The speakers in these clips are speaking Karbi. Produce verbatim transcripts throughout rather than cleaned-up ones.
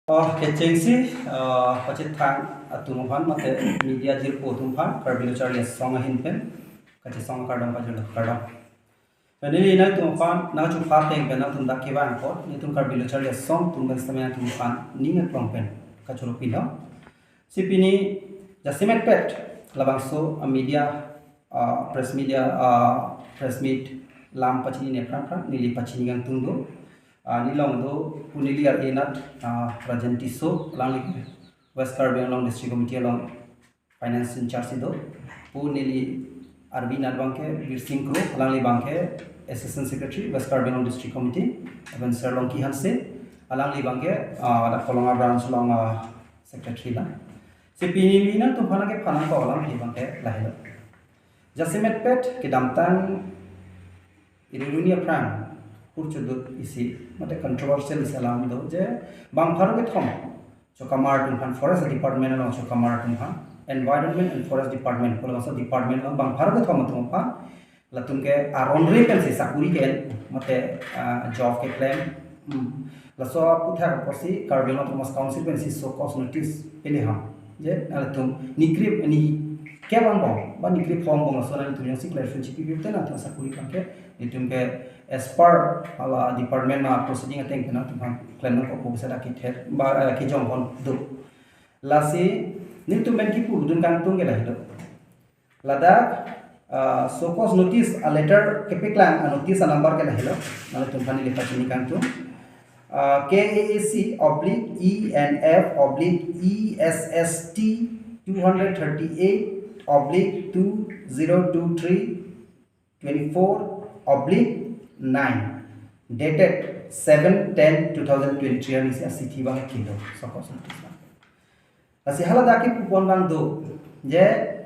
Oh, kechengsi, uh, pachethang atum aphan mate media jirpo atum aphan Karbi Lo Charli Asong ahin pen kachesong akardom pajirlo, kardom. Pini nelitum aphan nangchupha ateng pen nangtum dak kevang apot, nelitum Karbi Lo Charli Asong atum pen sitame nangtum aphan ning aklong pen kachoro pilo. Si pini jasemet pet labangso a media, uh, press media, uh, press meet lam pachinine aphrang phrang neli pachini kangtung do. Uh, nelilong do pu neli ar-e anat, uh, Rajen Tisso, alangli West Karbi Anglong District Committee along finance in charge do. Pu neli arvi anat abangke Birsing Kro, alangli abangke Assistant Secretary West Karbi Anglong District Committee, lapen Sir Longki Hanse, alangli abangke, uh, dak Kolonga branch along, uh, secretary la. Si pini nelitum aphan kephanang ko alam abangke lahelo. Jasemet pet kedamtang iri arni aphrang hur chodut isi mate controversial isi alam do je bang pharo kethom chokamar atum aphan, Forest Department along chokamar atum aphan, Environment and Forest Department pu labangso department along bang pharo kethom atum aphan latum ke aron re pensi sakuri ke-en mate, ah, job keklem. Hmm. Laso aputhak apotsi Karbi Anglong Autonomous Council pensi show cause notice pele ham. Je, nangtum ni krip ni kep angbong ba ni krip phongo angbong laso nangtum jongsi clarification chipi pi te nangtum sakuri abangke nelitum ke as per hala department a proceeding ateng pen nangtum aphan klem nangkok pu bisa dak kether ba, eh, kejong pon do. Lasi nelitum pen kipu dun kangtung ke lahelo. Ladak, uh, show cause notice a letter kepaklang a notice a number ke lahelo. Nangtum aphan neli pachini kangtung. Uh, K A A C oblique E N F oblique E S S T two hundred thirty-eight oblique two zero two three twenty-four oblique nine, dated seven ten two thousand twenty-three, arni isi a chithi abang kilo, show cause notice abang. Lasi haladak kipu pon abang do, je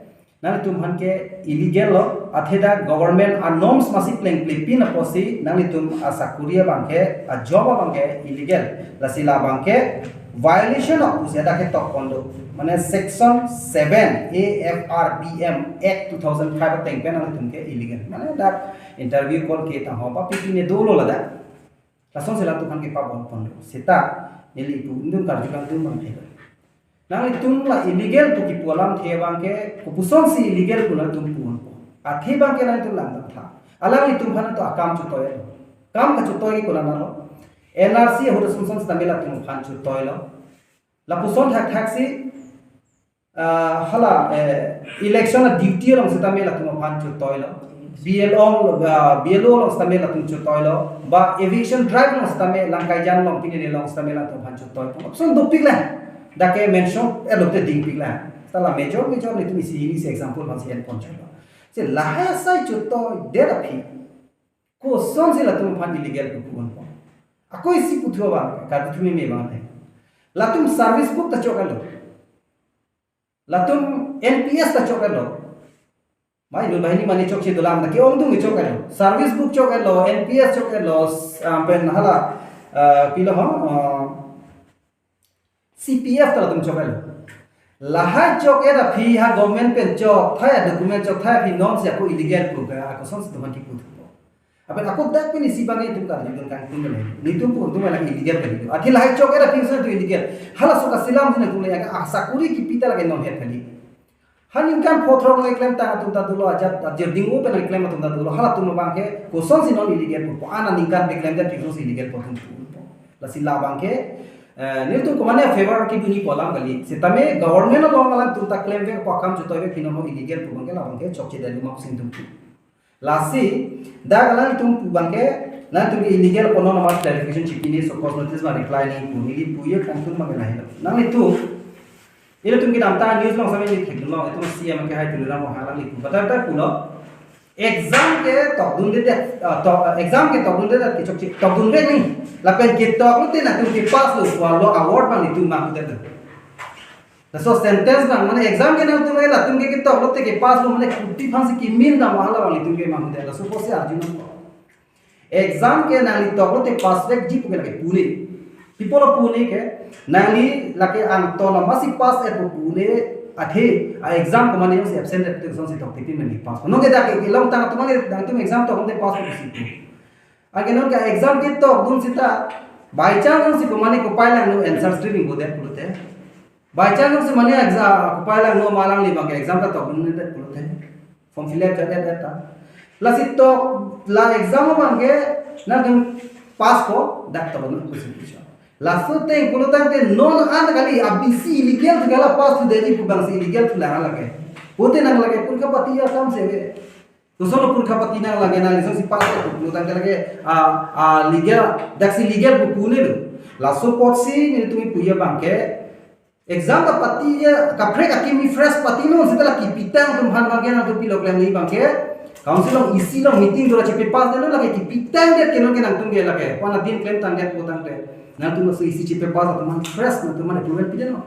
nangtum aphan ke illegal lo, athe dak government a norms masi plengple pin apotsi nangtum asakuri abangke, a job abangke illegal. Lasi labangke violation of pusi dak ketok pon do. Mane section seven A F R B M Act two thousand five ateng pen nangtum ke illegal. Mane dak interview call ke tangho ba pi pi ne dolo ladak. Lasonsi latum aphan kepabon pon do. Seta neli ipu indung karju kangtung abang thek. Nanglitum la illegal pu kipu alamthe abangke, kopusonsi illegal pu nangtum pu unpo. Athe abangke nangtum langdamtha. Alanglitum aphan to akam chotoilo. Kam kachotoi ke konatlo. N R C ahut asonson sitame latum aphan chotoilo. Lapuson thakthaksi, ah, hala, eh, election a duty along sitame latum aphan chotoilo. B L O, ah, B L O along sitame latum chotoilo. Ba eviction drive along sitame, Langkaijan along, pini along sitame latum aphan chotoilo. Lapuson dopiklo. Dak ke mention, eh, lote dingpiklo. Seta la major, major nelitum isi hini isi example aphansi en pon chotlo. Si lahai asai chotoidet aphi, kosonsi latum aphan illegal pu pu unpo. Ako isi puthu abang, kartu thumi me abang te. Latum service book ta choklo. Latum N P S ta choklo. Mai dun banghini mane chokche dolang ta ke-ongdung choklo. Service book choklo, N P S choklo, s-, ah, pen hala, ah, pilo ho, ah, C P F ta latum choklo. Lahai chok-et aphi ha government pen chokthai a document chokthai aphi nonsi ako illegal pu ke, ako kosonsi latum aphan kipu thupo. Lapen ako dak pini isi abang itum karju dun kangtung le. Nelitum pu untung la illegal kali. Athe lahai chok-et aphi si nangtum illegal. Halaso kasilam si nangtum le, asakuri kipi ta lake non het kali. Ha ningkan pho throk nangklemtang atum ta dolo, ajat ajir ding-o pen nangklem atum ta dolo. Halatum abangke kosonsi non illegal pu. Ana ningkan pen klemdet pi kosonsi illegal pu atum pu. Lasi labangke, eh, nelitum komane favor kedunji pu alam kali. Sitame government along alangtum ta klemvek pu akam chotoivek pino illegal pu abangke labangke chokche dali mak sing tum pu. Lasi, dak alangtum pu abangke, nangtum ke illegal pu non amat clarification chipine, show cause notice ma reply ne pu, neli pu ye kangtung abangke lahelo. Nanglitum, ilitum kedamtang news along sitame neli thekdunlo, itum C M ke hai Tuliram Ronghang alangli pu. Batai batai pulo, exam ketokdundedet, ah, tok, ah, exam ketokdundedet ke chokche, tokdunde ni. Lapen ketoklote nangtum ke pass lo, pulo award abang nelitum manghudet. Laso sentence abang, mane exam ke nangtum ke latum ke ketoklote ke pass lo, mane kuti aphansi kimin dam hala abang nelitum ke manghudet. Laso pusi arju nangkok. Exam ke nangli toklote passvekji pu ke lake pu ne. Pi apotlo pu ne ke, nangli lake angton amatsi pass-et pu pu ne, athe a exam komane jongsi absent-et te jongsi toktipin nangli pass. Non ke dak kelongtang atum mane nangtum exam toklote pass pusi pu. Anke non ke exam ketokdun seta, By chance si komane kopai langno answer script ingbodet pulote. By chance si mane exam kopai langno ma alangli abangke exam ta tokdundedet pulote. Form fill up jadedet ta. Lasi tok la exam abangke nangtum pass ko dak tokdun pusi pusi. Laso ateng pulotangte non an kali a B C illegal thekala pass thudetji pu abangsi illegal thulang lake. Pute nang lake purkhapati akam si ave. Kosonlo purkhapati nang lake, nang isong si pass ko pulotangte lake a, a legal, daksi legal pu pu nelo. Laso apotsi nelitum kipuji abangke exam kapati ya, kaprek akimi fresh pati non seta la kipitang atum aphan abangke nangtum pilo klemji abangke council along isi along meeting dora chepass detlo, lake kipitangdet ke non ke nangtum ke lake. Wana din klemtangdet pulotangte nangtum laso isi chepass atum aphan fresh nangtum aphan approval pidetlo.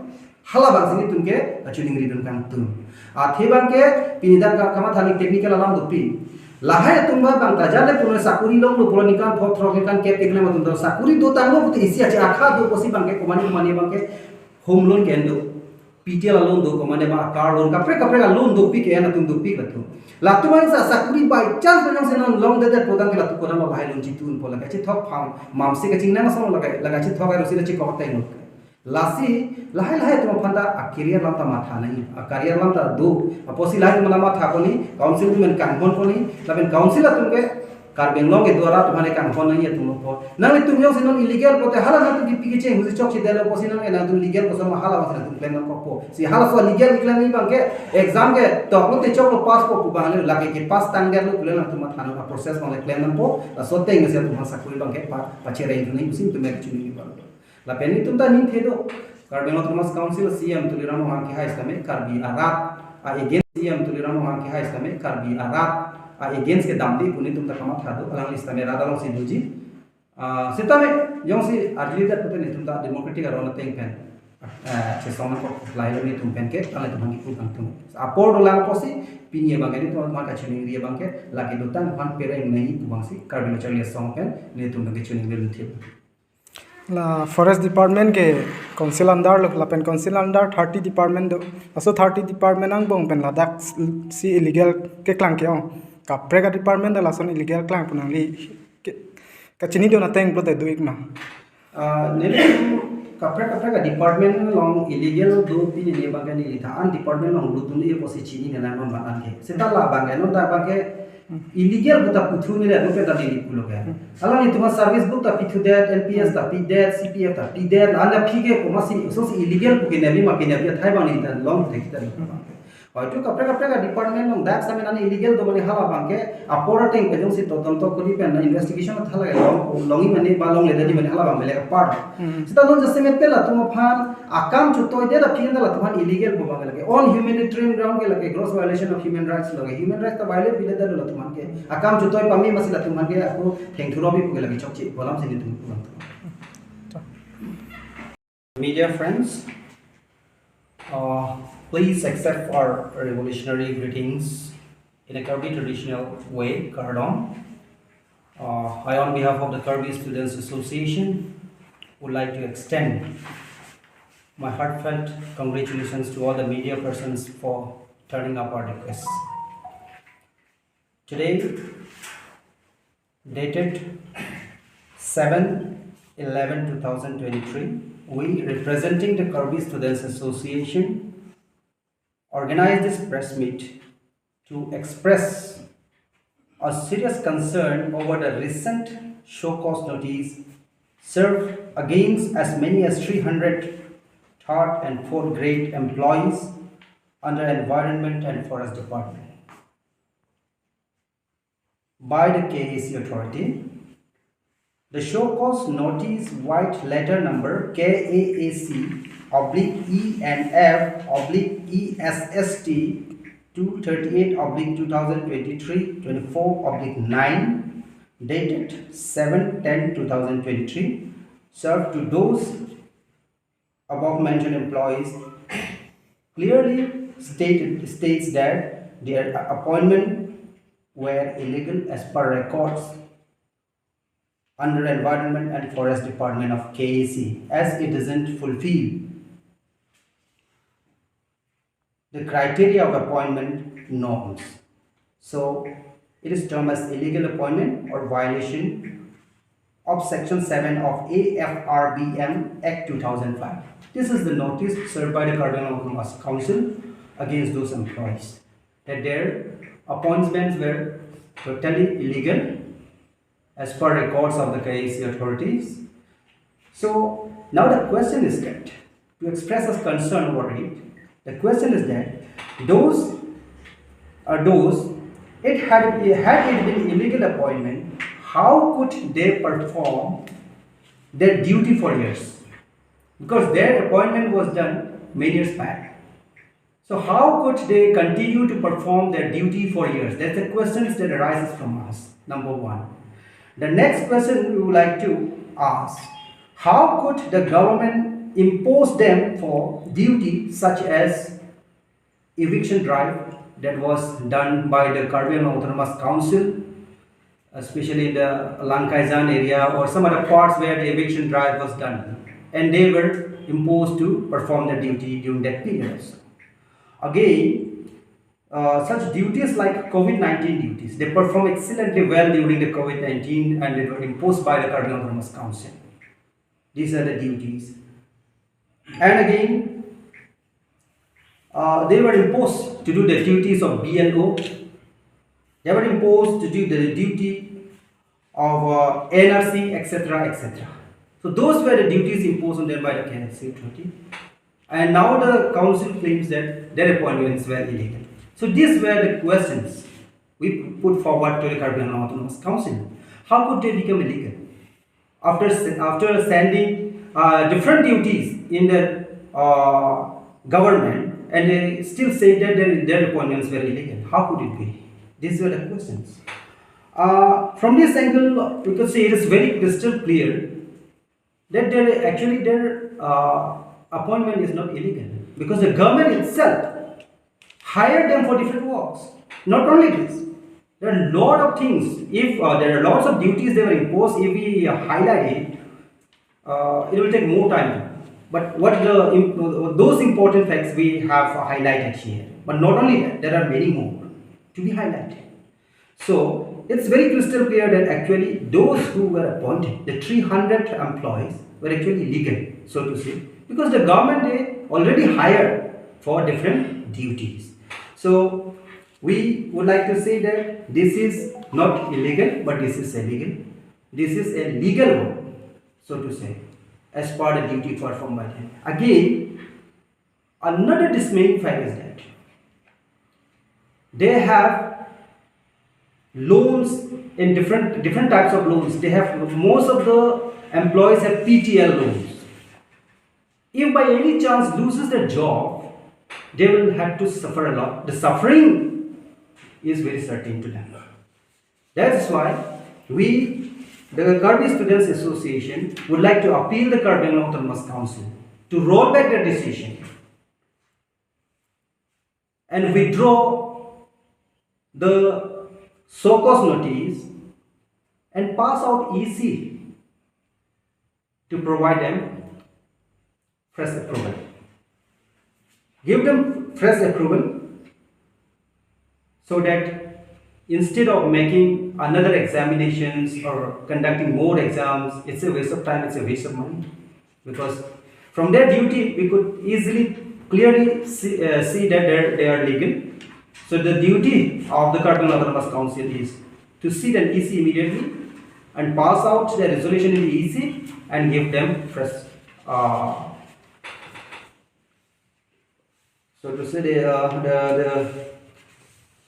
Hala abangsi nelitum ke kachiningridun kangtung. Athe abangke pini dak ka-, kamatha ni technical alam dopik. Lahai atum abang ta jale puno sakuri longlo pulo ningkan pho throk ningkan kep keklem atum ta sakuri dotanglo pute isi ache akha do pusi abangke komane komane abangke home loan ke-en do. P T L a loan do, komane ba car loan, kaprek kaprek a loan dopik ke-en atum dopik latum. Latum abang sa sakuri by chance puno si non longdedet pulotangte latum kodam lahai loan chitun pulo lake chethok phang mamsi kachingnang asong lake, lake chethok ai rosi la chikok teng. Lasi lahai lahai atum aphan ta a career alam ta matha nangji, a career alam ta do. Apotsi lahai atum aphan matha koni, council atum kanghon koni, lapen council atum ke Karbi Anglong ke dwara atum aphan kanghon nangji atum apot. Nanglitum jongsi non illegal pulote hala nangtum kipi kecheng husi chokchedetlo pusi nang nangtum legal koson ma hala abangsi nangtum klem nangkokpo. Si halaso legal keklem abangke exam ke toklo te choklo pass ko pu abang le lake kepass tangdetlo pule nangtum matha nang a process abang le klem nangpo. Laso ateng si atum aphan sakuri abangke pa, pachereng nangji pusi nelitum ke chiningri abang. Lapen nelitum ta ningthe do. Karbi Anglong Autonomous Council C E M Tuliram Ronghang kehai sitame Karbi arat a-against, C E M Tuliram Ronghang kehai sitame Karbi arat a-against kedamde pu nelitum ta kamatha do, alangli sitame rat alongsi doji. Ah, sitame jongsi arjulidet pute nelitum ta democratic aron ateng pen, eh, chesong nangkok lahelo nelitum pen ke, alanglitum aphan kipu kangtung. Apor dolang apotsi pini abangke nelitum aphan kachiningri abangke lake dotang aphan pereng nangji pu abangsi Karbi Lo Charli Asong pen nelitum pen kachiningri lun thip. La Forest Department ke Council under lo, lapen Council under thirty department do. Laso thirty department angbong pen ladak si illegal keklang ke-ong. Kaprek a department ta lason illegal klang pu nangli ke, kachinidun ateng pulote do-ik ma? Ah, neli kaprek kaprek a department along illegal do pini abangke neli ta an department along lutun ni apotsi chinine lang non abang ke. Seta la abangke non ta abangke illegal pu ta puthu nile no pen ta neli pulo ke. Alanglitum service book ta pithudet, N P S ta pidet, C P F ta pidet, la an aphi ke komatsi, so si illegal pu ke neli ma ke neli athai abang neli ta long thek ta neli abang. Hoitu kaprek kaprek a department along dak same nani illegal do mane hala abangke apor ateng pen jongsi todonto kori pen na investigation thala long, longji mane ba longledetji mane hala abang belek apart. Hmm. Seta non jasemet pen latum aphan akam chetoidet aphi ta latum aphan illegal pu abang lake. On humanitarian ground ke lake gross violation of human rights lake. Human rights ta violate piledet lo latum aphan ke. Akam chetoi pame masi latum aphan ke ako thengthurop pi pu ke lake chokche pu alam si nelitum pu abang. Media friends, uh, please accept our revolutionary greetings in a Karbi traditional way, Kardom. Uh, I, on behalf of the Karbi Students Association, would like to extend my heartfelt congratulations to all the media persons for turning up our requests. Today, dated seven eleven two thousand twenty-three, we, representing the Karbi Students Association, organize this press meet to express a serious concern over the recent show cause notice served against as many as three hundred third and fourth grade employees under Environment and Forest Department by the K A C authority. The show cause notice, white letter number K A A C oblique E N F oblique E S S T two thirty-eight oblique two thousand twenty-three twenty-four oblique nine, dated seven ten two thousand twenty-three, served to those above mentioned employees clearly stated, states that their appointment were illegal as per records under Environment and Forest Department of K A C, as it doesn't fulfill the criteria of appointment norms. So, it is termed as illegal appointment or violation of Section seven of A F R B M Act two thousand five. This is the notice served by the Karbi Anglong Autonomous Council against those employees, that their appointments were totally illegal as per records of the K A A C authorities. So now the question is that, to express us concern over it, the question is that those are those, it had, had it been illegal appointment, how could they perform their duty for years? Because their appointment was done many years back. So how could they continue to perform their duty for years? That's the questions that arises from us, number one. The next question we would like to ask, how could the government impose them for duty such as eviction drive that was done by the Karbi Anglong Autonomous Council, especially in the Langkaijan area or some other parts where the eviction drive was done, and they were imposed to perform their duty during that period also. Again, uh, such duties like COVID nineteen duties, they perform excellently well during the COVID nineteen and they were imposed by the Karbi Anglong Autonomous Council. These are the duties. And again, uh, they were imposed to do the duties of B L O. They were imposed to do the duty of uh, N R C, et cetera, et cetera. So those were the duties imposed on them by the K A A C authority. And now the council claims that their appointments were illegal. So these were the questions we put forward to the Karbi Anglong Autonomous Council. How could they become illegal? After, after sending uh, different duties in the uh, government, and they still say that their, their appointments were illegal. How could it be? These were the questions. Uh, from this angle, we could say it is very crystal clear that their, actually their uh, appointment is not illegal, because the government itself hired them for different works. Not only this, there are a lot of things. If uh, there are lots of duties they were imposed, if we uh, highlight it, uh, it will take more time. But what the im- those important facts we have highlighted here. But not only that, there are many more to be highlighted. So it's very crystal clear that actually those who were appointed, the three hundred employees, were actually legal, so to say, because the government, they already hired for different duties. So we would like to say that this is not illegal, but this is illegal. This is a legal one, so to say, as per the duty performed by them. Again, another dismaying fact is that they have loans in different, different types of loans. They have, most of the employees have P T L loans. If by any chance loses their job, they will have to suffer a lot. The suffering is very certain to them. That is why we, the Karbi Students Association, would like to appeal the Karbi Anglong Autonomous Council to roll back their decision and withdraw the show cause notice and pass out E C to provide them fresh approval. Give them fresh approval so that instead of making another examinations or conducting more exams, it's a waste of time, it's a waste of money. Because from their duty, we could easily, clearly see, uh, see that they're, they are legal. So the duty of the Karbi Anglong Autonomous Council is to sit an E C immediately and pass out the resolution in the E C and give them fresh, uh, so to say, the, uh, the, the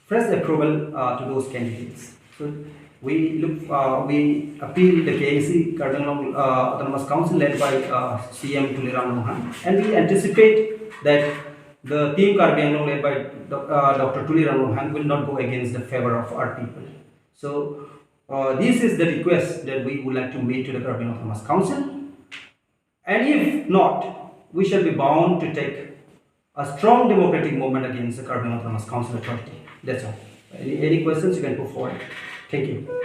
fresh approval uh, to those candidates. So we look, uh, we appeal the K A A C Karbi Anglong uh, Autonomous Council led by uh, C M Tuliram Ronghang, and we anticipate that the team Karbi Anglong led by Doc- uh, Doctor Tuliram Ronghang will not go against the favor of our people. So uh, this is the request that we would like to make to the Karbi Anglong Autonomous Council. And if not, we shall be bound to take a strong democratic movement against the Karbi Anglong Autonomous Council authority. That's all. Any, any questions you can put forward. Thank you.